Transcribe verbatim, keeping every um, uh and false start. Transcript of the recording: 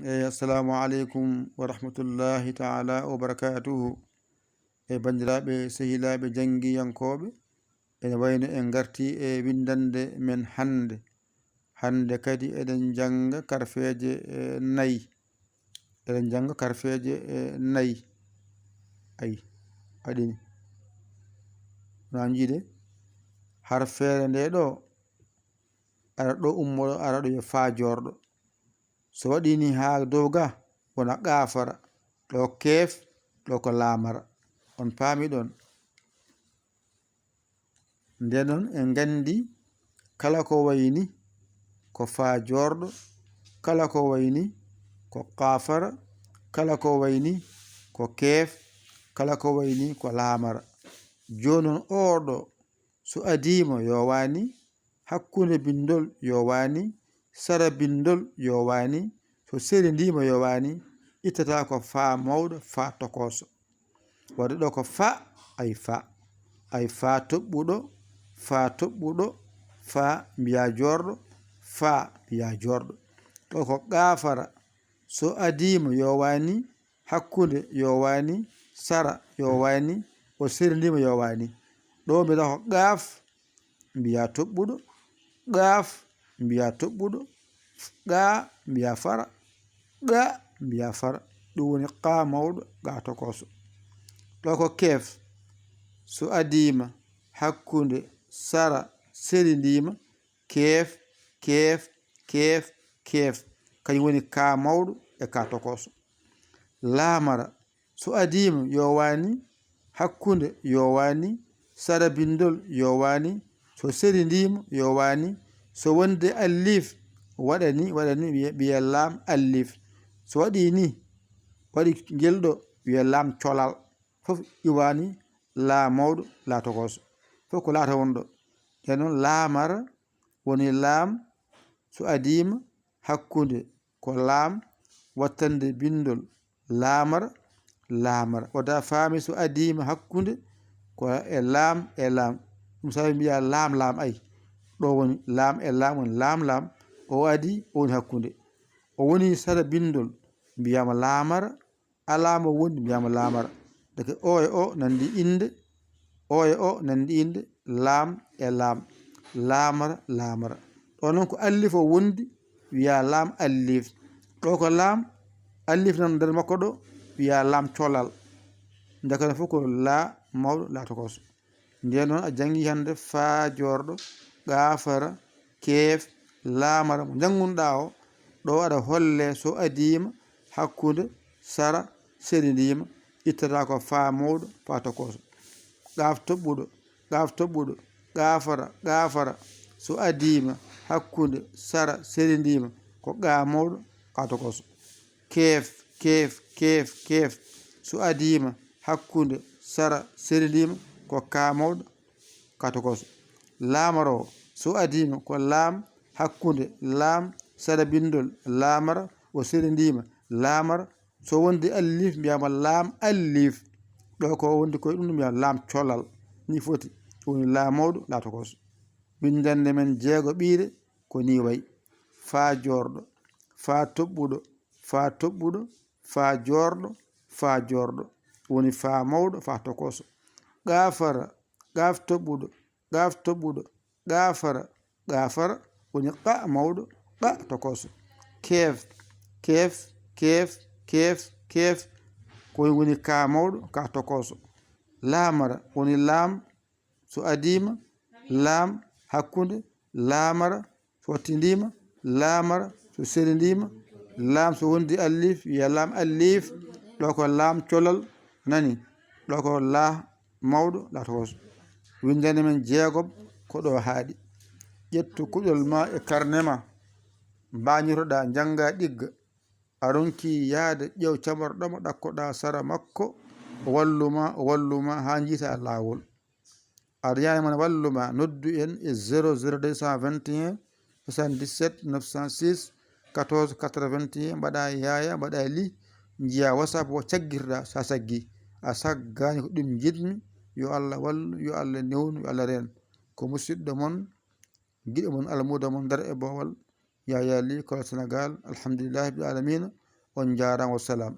Eyi, assalamu aleykum wa rahmatullahi taala wa barakatuhu. E banndiraaɓe, sehilaaɓe, janngiyankooɓe, ene wayno en ngarti e winndannde men hannde. Hannde kadi eɗen njannga karfeeje, eh, nayi. Eɗen njannga karfeeje, eh, nayi. Ayi, waɗi ni. Na njiide harfeere nde ɗo, ara ɗo ummoɗo, ara ɗo yo faa joorɗo. So waɗi ni haa dow ga, wona qaafara, ɗo keef, ɗo ko laamara. On paami ɗon? Nde noon en nganndi kala ko wayi ni ko faa joorɗo, kala ko wayi ni ko qaafara, kala ko wayi ni ko keef, kala ko wayi ni ko laamara. Jooni noon, oo ɗo, so adiima yo waani, hakkunde binndol yo waani, sara binndol yo waani, so serindiima yo waani, ittata ko faa mawɗo, faa tokooso. Waɗde ɗo ko fa, ay fa, ay fa toɓɓuɗo, fa toɓɓuɗo, fa mbiya joorɗo, fa mbiya joorɗo. Ɗo ko qaafara, so adiima yo waani, hakkunde yo waani, sara yo waani, o serindiima yo waani. Ɗo mbiɗa ko qaaf, mbiya toɓɓuɗo, qaaf, mbiya toɓɓuɗo, qa, mbiya fara, qa, mbiya fara. Ɗum woni qa mawɗo, qa tokooso. Ɗo ko keef, so adiima, hakkunde, sara, serindiima, keef, keef, keef, keef. Kañum woni ka mawɗo e ka tokooso. Laamara, so adiima yo waani, hakkunde yo waani, sara binndol yo waani, so serindiima yo waani, so wonde alliif waɗani, waɗani wiye, wiye laam alliif. So waɗi ni, waɗi ngel ɗo wiye laam colal. Fof iwaani laa mawɗo, laa tokooso. Fof ko laata won ɗo. Nden noon laamara woni laam so adiima hakkunde ko laam, wattande binndol laamara, laamara. Wota faami so adiima hakkunde ko e laam e laam. Ɗum sabi mbiya laam laam ay. Ɗo woni laam e laam woni laam laam. O adi o woni hakkunde. O woni sara binndol mbiyama laamara, alaa mo wondi mbiyama laamara. Ndeke o e o nanndi innde, o e o nanndi innde, laam e laam, laamara, laamara. Ɗo noon ko allif o wondi, wiya laam allif. Ɗo ko laam, allif nan nder makko ɗo, wiya laam colal. Ndeke no fof ko laa mawɗo, laa tokooso. Ndeen noon a janngi hannde faa joorɗo, qaafara, keef, laamara mo njanngunɗaa o, ɗo aɗa holle so adiima, hakkunde, sara, serindiima, ittata ko faa mawɗo, faa tokooso. Qaaf toɓɓuɗo, qaaf toɓɓuɗo, qaafara, qaafara, so adiima, hakkunde, sara, serindiima, ko qa mawɗo, qa tokooso. Keef, keef, keef, keef, so adiima, hakkunde, sara, serindiima, ko ka mawɗo, ka tokooso. Laamara o, so adiima, ko laam, hakkunde, laam, sara binndol, laamara, o serindiima, laamara. So wondi alliif, mbiyama laam alliif. Ɗo ko wondi koye ɗum, mbiyama laam colal. Ni foti. Ɗum woni laa mawɗo, laa tokooso. Winndannde men jeego ɓiire, ko ni wayi. Faa joorɗo, faa toɓɓuɗo, faa toɓɓuɗo, faa joorɗo, faa joorɗo. Woni faa mawɗo, faa tokooso. Qaafara, qaaf toɓɓuɗo, qaaf toɓɓuɗo, qaafara, qaafara. Woni qa mawɗo, qa tokooso. Keef, keef, keef, keef, keef. Ko woni ka mawɗo, ka tokooso. Laamara, woni laam, so adiima, laam, hakkunde, laamara, so wattindiima, laamara, so serindiima, laam so wondi alliif, wiya laam alliif, ɗo ko laam colal, nani, ɗo ko laa mawɗo, laa tokooso. Winndande men jeegoɓ, ko ɗo haaɗi. Ƴettu kuɗol ma e karne ma, mbañotoɗaa, njannga ɗigga. A ronki yahde, ƴeew camarɗo ma, ɗakkoɗaa sara makko, o wallu ma, o wallu ma, haa njiita laawol. Aɗa yaani mon wallu ma, noddu en e zéro zéro deux cent vingt et un, soixante-dix-sept neuf cent six, quatorze quatre-vingt-un, mbaɗa yaaya, mbaɗa li, njiya WhatsApp o caggirɗa, sa saggi. A saggaani ko ɗum njiɗmi, yo Allah wallu, yo Allah newnu, yo Allah reen. Ko musidɗo mon, giɗo mon, almuudo mon, Ndar e Boowal, Yaya Ly, Kolel Sénégal, alhamdulillahi rabbil alamina. On njaaraama, wassalam.